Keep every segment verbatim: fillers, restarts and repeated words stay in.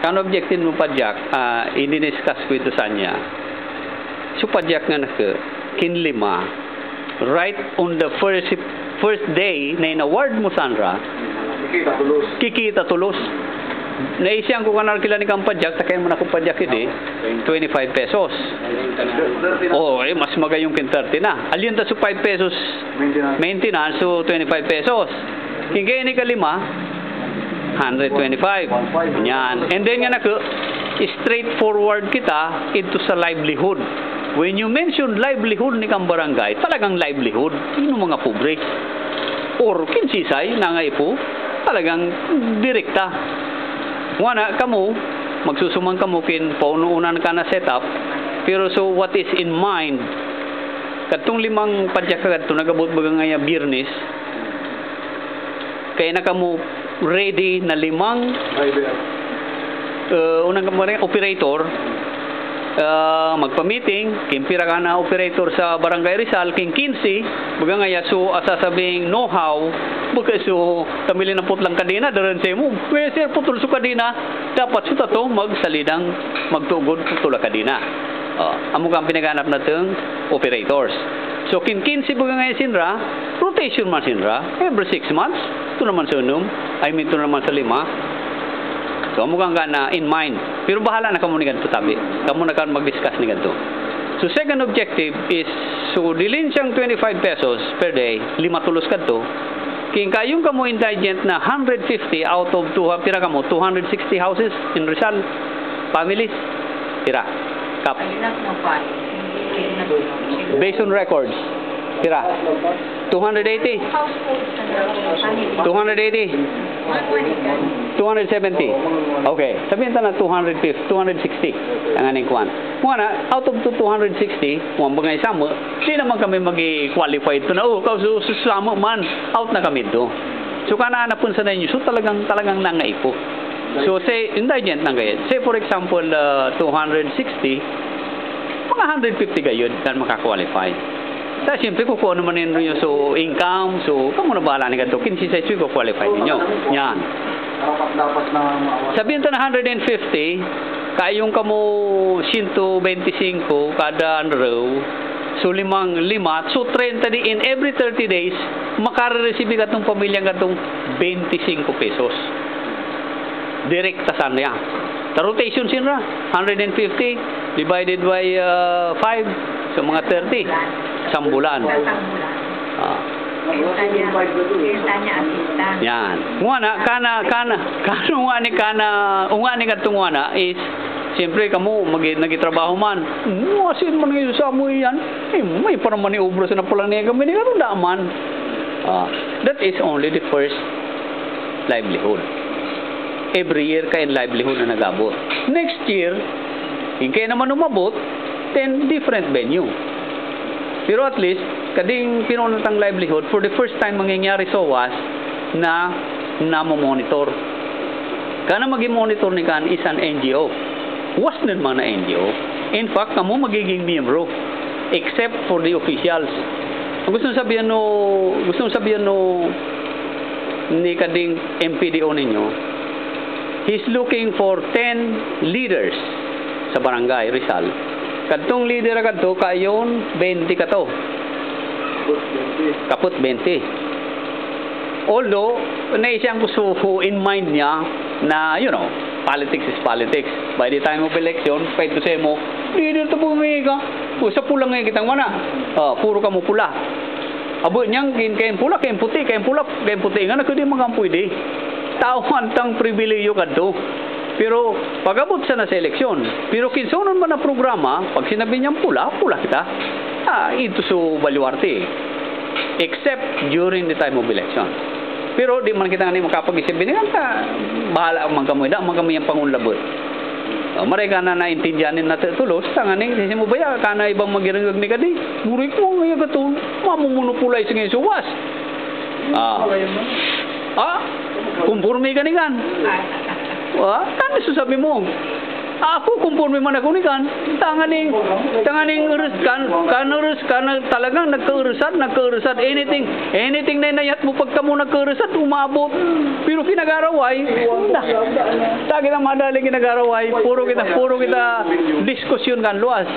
Kan objective no padyak, ah, i-discuss ku ito sanya. So padyak nga naka, kin lima. Right on the first, first day na in-award mo sanra, kikita tulos. Kikita tulos. Na isiyang ku kanal kila ni kan padyak, ta kaya mo na ku padyak idi, twenty-five pesos. O, e, mas magayung kin thirty na. Alin ta so five pesos maintenance, so twenty-five pesos. Kin kaya ini kalima, hundred twenty-five. Yan. And then nga naka, straightforward kita into sa livelihood. When you mention livelihood ni kan barangay, talagang livelihood. Ino mga pobre. Or kinsisay, nangaipo, talagang direkta. Ngana kamo, magsusuman kamo kin paununan ka na setup. Pero so what is in mind? Kadtong limang padyak ka kadto, nag-abot baga ngaya Biyernes. Kaya na kamo ready na limang, e, unang kamo rin, operator, e, magpa-meeting, kin pira ka na operator sa Barangay Rizal, kin kinse, baga ngaya so, a, sasabing know-how, baga so, tamili na putlang kadena, daran sa imo, we, sir, putol so kadena, dapat so tato, magsalidang, magtugod, putol a kadena. O, amo kan pinaganap natang operators. So, kin kinse baga ngaya sinra, rotation man sinra, every six months, ito naman sa unum, I mean, ito naman sa lima. So, amo kan kana in mind. Pero bahala na kamo ni kadto tabi. Kamo na kan mag-discuss ni kadto. So, second objective is, so, dilin siyang twenty-five pesos per day, lima tulos kadto. Kin kayung kamo indigent na hundred fifty out of two, pira kamo? Two hundred sixty houses in Rizal. Families. Pira? Kap. Based on records. Pira? Two hundred eighty? Two hundred eighty? Two hundred seventy? Okay. Sabihin ta na two hundred fifty, two hundred sixty. Ang aning kwan. Ngana, out of two hundred sixty, kwan ba nga isama, di naman kami magi-qualify ito na, o, kaw su-, su-, sama man, out na kami ito. So, kana-kana pun sa ninyo, so talagang, talagang nangaipo. So, say, indigent na gayod. Say, for example, uh, two hundred sixty, mga hundred fifty gayod kan maka-qualify. Sa siyempre, kukuha naman ninyo so income, so, kamo na bahala ni kadto, kinse sa ito i-qualify ninyo. Yan. Sabihin ta na hundred and fifty, kayung kamo siyento bente singko kada araw, so limang lima, so trenta di in every thirty days, makare-receive katong pamilya katong bente singko pesos. Direkta sanra. Ta rotation sinra, hundred and fifty divided by, uh, five, so mga thirty. Sambulan. Sambulan. Ah. Yan. Ngana, kana, kana, kana, ngana ni kana, ngana ni katong ngana is, siyempre, kamo, magi-, nagitrabaho man. Ngana, sin man ngayon sa amo iyan. E, may para maniobra sa napalanega, may ni katong daman. Ah, that is only the first livelihood. Every year, kaya livelihood na nag-abot. Next year, ing kaya naman umabot, then different venue. Pero at least, kading pinunatang livelihood, for the first time mangyayari sa was na namomonitor. Kana magi-monitor ni kan is an N G O. Was nen man na N G O. In fact, kamo magiging miyembro. Except for the officials. Gusto sabihin no, gusto sabihin no ni kading M P D O ninyo, he's looking for ten leaders sa barangay Rizal. Kadtong leader kadto, kayon bente kato. Kaput bente. Although, naisiyan ko so in mind niya na, you know, politics is politics. By the time of election, pay to say mo, leader to po may ka. O, sa pula nga kitang mana. Ah, puro kamo pula. Abo, niyang kin, kayong pula, kayong puti, kayong pula, kayong puti. Nga na, kadi makampuy di. Tao man tang pribilehiyo kadto. Pero pag-abot sa na sa eleksyon. Pero kinsunon man na programa, pag sinabi niyang pula, pula kita. Ah, ito so baluarte. Except during the time of election. Pero di man kita nga ni makapag-isip binigan ta, bahala man kamo, da man kamo yang pangunlabot. Ah, mereka na naintindihan na tulos, tangan ni, sisi mo baya, kana ibang magirangag ni kadi, muri ko nga iya kato, mamumuno pula ising suwas. Ah. Ah? Kumporme ka ni kan? Ah, kan susabi mo. Aku kumporme man aku ni kan. Tanganing, tanganing urus kan, kan urus, kan talagang nagkaurusat, nagkaurusat. Anything, anything na inayat mo pagkamu nagkaurusat, umabot. Pero kinagaraway, na. Ta kita madali kinagaraway. Puro kita, puro kita diskusyon kan luas.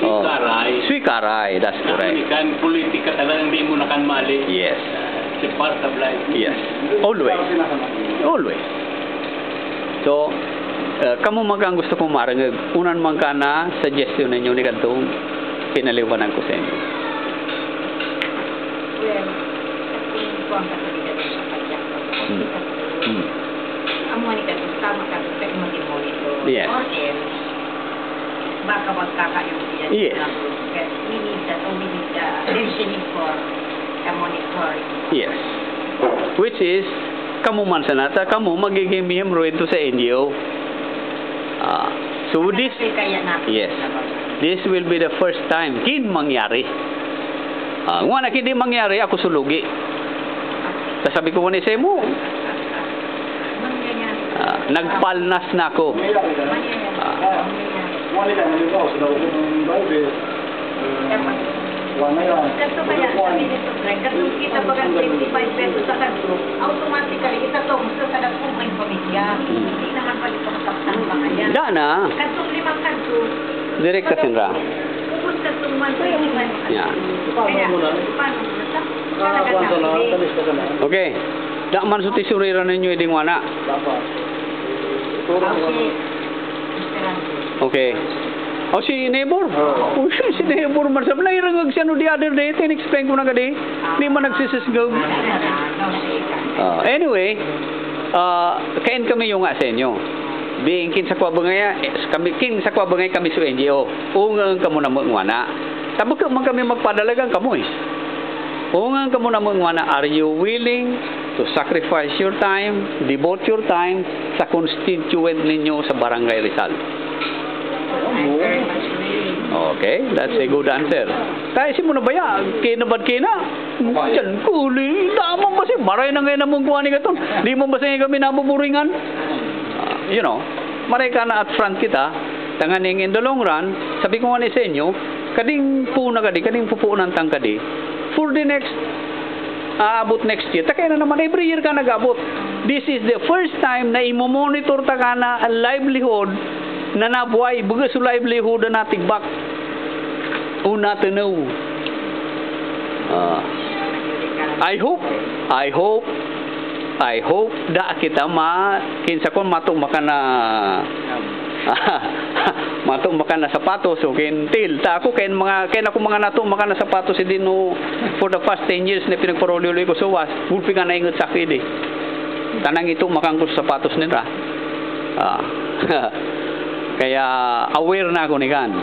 Oh. Swikaray. Swikaray, that's correct. Ini kan politika talagang di mo na kan mali. Yes. It's a part of life. Yes. Always. Always. So, eh, kamu man kan gusto kong marengeg, unan man kan a suggestion ninyo ni kadtong pinaliwanan ku sa inyo. Well, sa tingin ko ang kasabihan sa kanya, Hmm. Hmm. Amo ni kadtong tama ka, pwede mag-monitor. Yes. Or else, baka magkakaibigan Yes. na group. Kasi we need that, we need the listening for the monitoring. Yes. Which is, kamu man sana ta, kamu magiging miyembro ito sa N G O. Ah, so this, Kasi kaya na yes. This will be the first time kin mangyari. Ah, ngwana kin di mangyari, aku sulugi. Sasabi ku ngani sa imo. Ah, nagpalnas na aku. Ah. Kaso kaya, sabi ni Sir Frank, kaso kita baga fifty-five pesos sa kadto, automatically, ita to, gusto sa kadto may pamilya. Hindi naman pwede pakasaktan pa kaya. Dana. Kadto limang kadto. Direkta sinra. Ubus kadto man, twenty-five. Yan. Kaya, paano, basta, talaga na, Okay. Da man so tisurira ninyo idin ngwana. Okay. O, si neighbor. O, si neighbor man sa. Nairengeg siya no the other day. Tin-explain ku na kadi. Di man nagsisisgag. Ah, anyway, ah, kain kami yung nga sa inyo. Di kin sa kwa bangay, eh, kami, kin sa kwa bangay kami so N G O. Ungan kamu na mengwana. Tabek man kami magpadalagan kamu, eh. Ungan kamu na mengwana, are you willing to sacrifice your time, devote your time sa constituent ninyo sa Barangay Rizal? Okay, that's a good answer. Kaya si mo na baya, kinabad kina, diyan kuli, damang basi, maray na ngayon na mong kuha ni katon. Di mo basi ngayon kami nabuburingan. Ah, you know, maray ka na at front kita, tanganing in the long run, sabi ko nga ni sa inyo, kading puna kadi, kading pupunan tang kadi. For the next, ah, about next year, takay na naman, every year ka nag-abot. This is the first time na imo-monitor ta ka na livelihood na nabuhay, baga so livelihood na natigbak. O natanaw. Ah. I hope, I hope, I hope, da kita ma, kin sa kon mato makana, mato makana sapatos, o kin til. Ta aku, kain mga, kain aku mga nato makana sapatos, idin no, for the past ten years na pinagparoli-oli ko sa was, gulpi ka na ingat sa kidi. Tanang ito makangkus sapatos nira. Ah. Kaya aware na ako ni kan.